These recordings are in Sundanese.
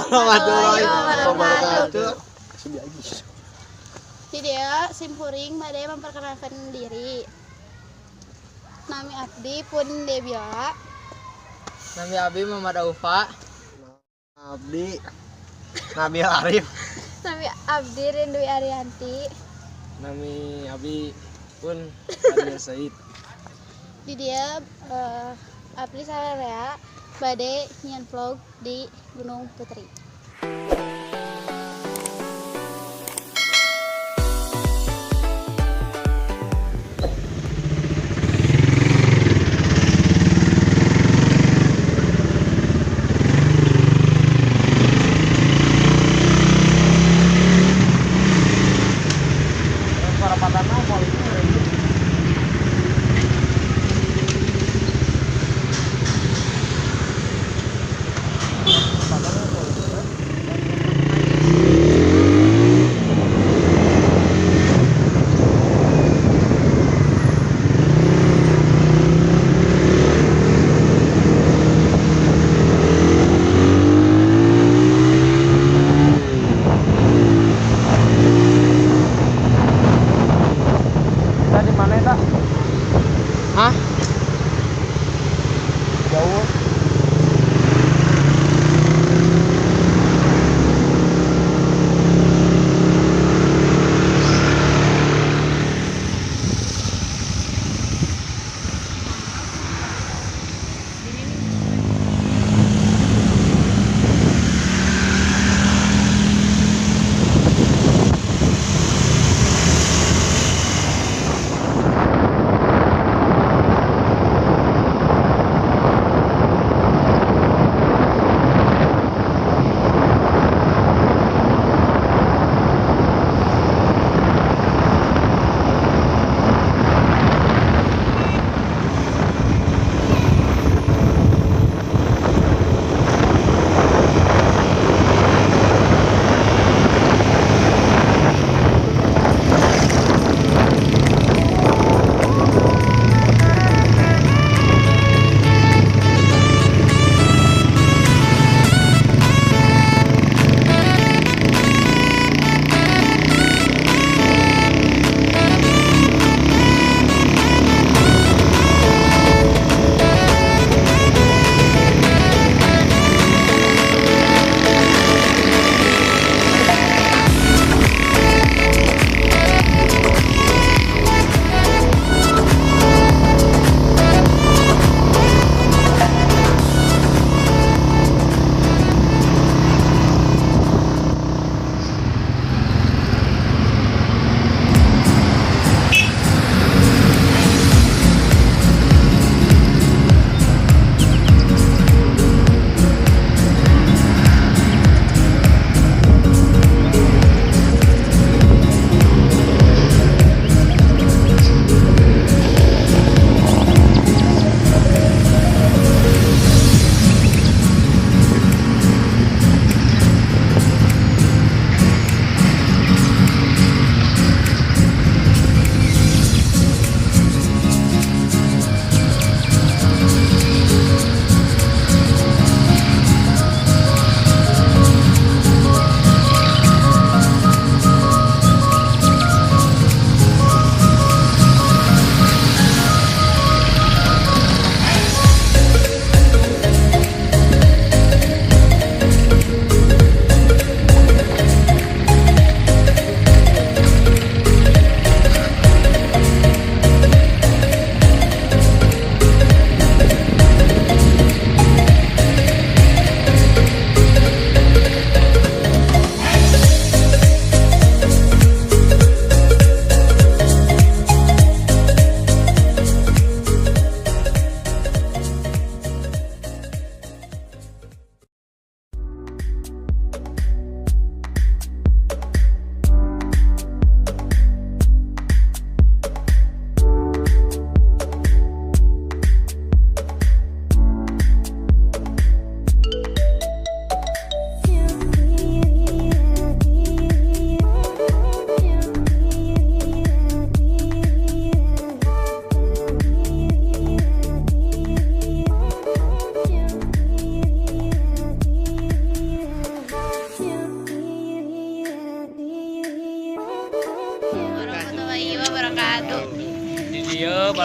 Warahmatullahi wabarakatuh. Di dieu simkuring bade memperkenalkan diri. Nami abdi pun Debiola. Nami Abi Muhammad Aufa. Abdi Nabil Arif. Nami abdi Rindwi Arianti. Nami Abi pun Fadil Said. Di dieu abdi sararea bade nyieun vlog di Gunung Putri.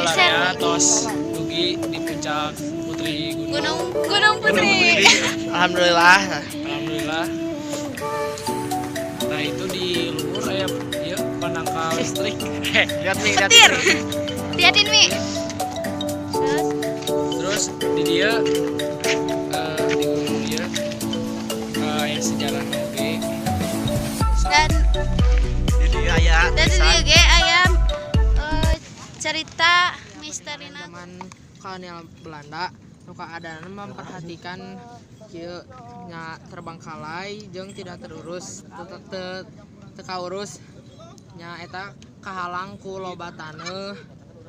Balarea tos dugi di puncak Putri Gunung. Gunung Putri. Alhamdulillah. Alhamdulillah. Nah, itu di luhur aya ieu panangkal listrik. Lihat nih, lihat. Petir. Liatin Mi. Terus Terus di dia di gunung dia aya sejarah oge. dan Di dieu aya dan di dieu ge aya cerita misterina. Zaman kolonial Belanda nu kaadaan memperhatikan kieu nya terbengkalai jeung tidak terurus, teu kaurus nya, eta kahalang ku loba taneuh,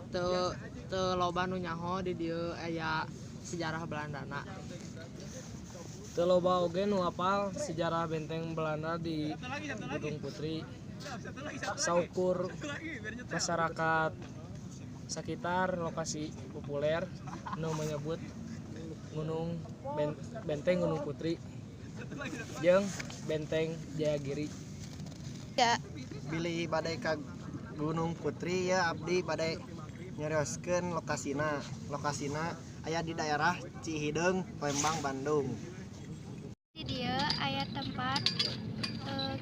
teu teu loba nu nyaho di dieu aya sejarah Belandana. Teu loba oge nu apal sejarah benteng Belanda di Gunung Putri. Saukur masyarakat sekitar lokasi populer nu menyebut Gunung Benteng Gunung Putri jeung Benteng Jayagiri. Ya. Bilih bade ka Gunung Putri ya, abdi bade nyarioskeun lokasina. Lokasina aya di daerah Cihideung, Lembang, Bandung. Di dieu aya tempat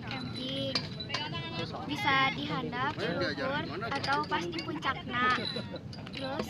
camping, bisa di handap luhur atau pas di puncakna. Terus